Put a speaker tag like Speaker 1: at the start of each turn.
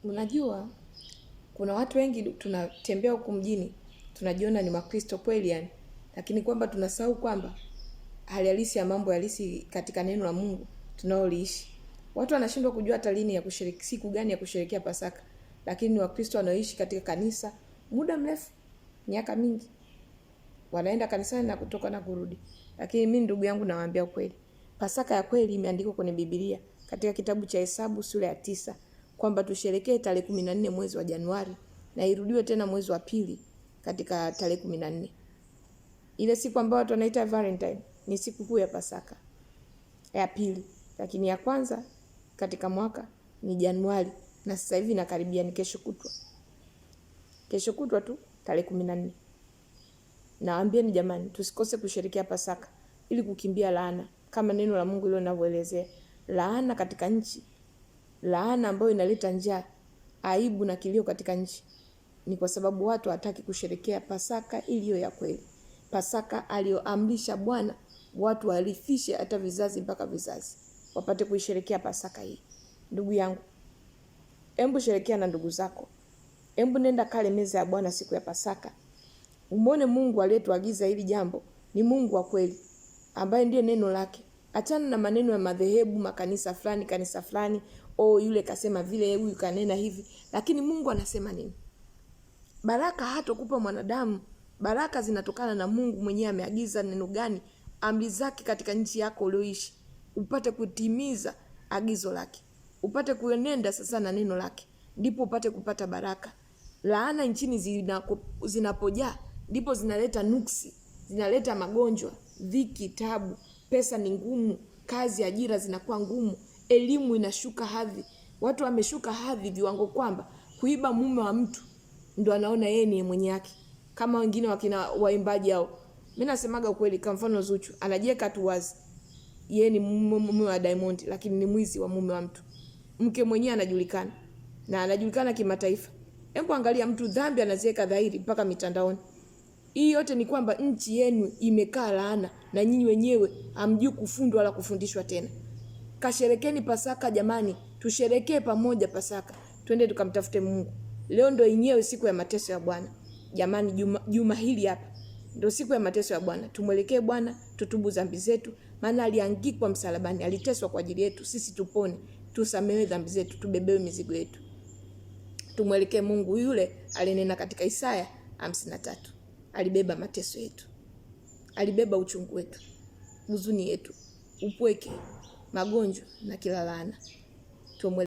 Speaker 1: Unajua kuna watu wengi tunatembea huku mjini tunajiona ni Wakristo kweli yani, lakini kwamba tunasahau kwamba hali halisi ya mambo halisi katika neno la Mungu tunaoliishi. Watu wanashindwa kujua hata lini ya kushiriki, siku gani ya kusherehekea Pasaka, lakini ni Wakristo wanaoishi katika kanisa muda mrefu, miaka mingi, wanaenda kanisani na kutoka na kurudi. Lakini mimi ndugu yangu nawaambia ukweli, Pasaka ya kweli imeandikwa kwenye Biblia katika kitabu cha Hesabu sura ya 9 kwamba tusherekee tarehe 14 mwezi wa Januari na irudiwe tena mwezi wa pili katika tarehe 14. Ile siku ambayo watu wanaita Valentine ni siku kuu ya Pasaka ya pili, lakini ya kwanza katika mwaka ni Januari, na sasa hivi inakaribia, ni kesho kutwa, kesho kutwa tu tarehe 14. Nawaambieni jamani, tusikose kusherehekea Pasaka ili kukimbia laana, kama neno la Mungu lilo linavyoelezea. Laana katika nchi, laana ambayo inaleta njaa, aibu na kilio katika nchi, ni kwa sababu watu hawataki kusherehekea Pasaka iliyo ya kweli, Pasaka aliyoamrisha Bwana watu warithishe hata vizazi mpaka vizazi, wapate kuisherehekea Pasaka hii. Ndugu yangu, embu sherekea na ndugu zako, embu nenda kale meza ya Bwana siku ya Pasaka, umwone Mungu aliyetuagiza hili jambo ni Mungu wa kweli ambaye ndiye neno lake. Achana na maneno ya madhehebu, makanisa fulani, kanisa fulani, oh, yule kasema vile, huyu kanena hivi, lakini Mungu anasema nini? Baraka hatokupa mwanadamu. Baraka zinatokana na Mungu mwenyewe. Ameagiza neno gani, amri zake katika nchi yako ulioishi, upate kutimiza agizo lake, upate kuenenda sasa na neno lake, ndipo upate kupata baraka. Laana nchini zinapojaa ndipo zinaleta nuksi, zinaleta magonjwa, dhiki, tabu, pesa ni ngumu, kazi, ajira zinakuwa ngumu, elimu inashuka hadhi, watu wameshuka hadhi viwango kwamba kuiba mume wa mtu ndo anaona yeye ni mwenye haki, kama wengine wakina waimbaji hao. Mimi nasemaga ukweli, kwa mfano Zuchu anajiweka tu wazi, yeye ni mume wa Diamond, lakini ni mwizi wa mume wa mtu. Mke mwenyewe anajulikana na anajulikana kimataifa. Hebu angalia mtu dhambi anaziweka dhahiri mpaka mitandaoni. Hii yote ni kwamba nchi yenu imekaa laana na nyinyi wenyewe hamjui kufundwa wala kufundishwa tena. Kasherekeni Pasaka jamani, tusherekee pamoja Pasaka, twende tukamtafute Mungu. Leo ndo yenyewe siku ya mateso ya Bwana jamani, juma hili hapa ndo siku ya mateso ya Bwana. Tumwelekee Bwana, tutubu dhambi zetu, maana aliangikwa msalabani, aliteswa kwa ajili yetu sisi tupone, tusamehewe dhambi zetu, tubebewe mizigo yetu. Tumwelekee Mungu yule alinena katika Isaya 53. Alibeba mateso yetu, alibeba uchungu wetu, huzuni yetu, upweke, magonjwa na kila laana. Tumwelekee.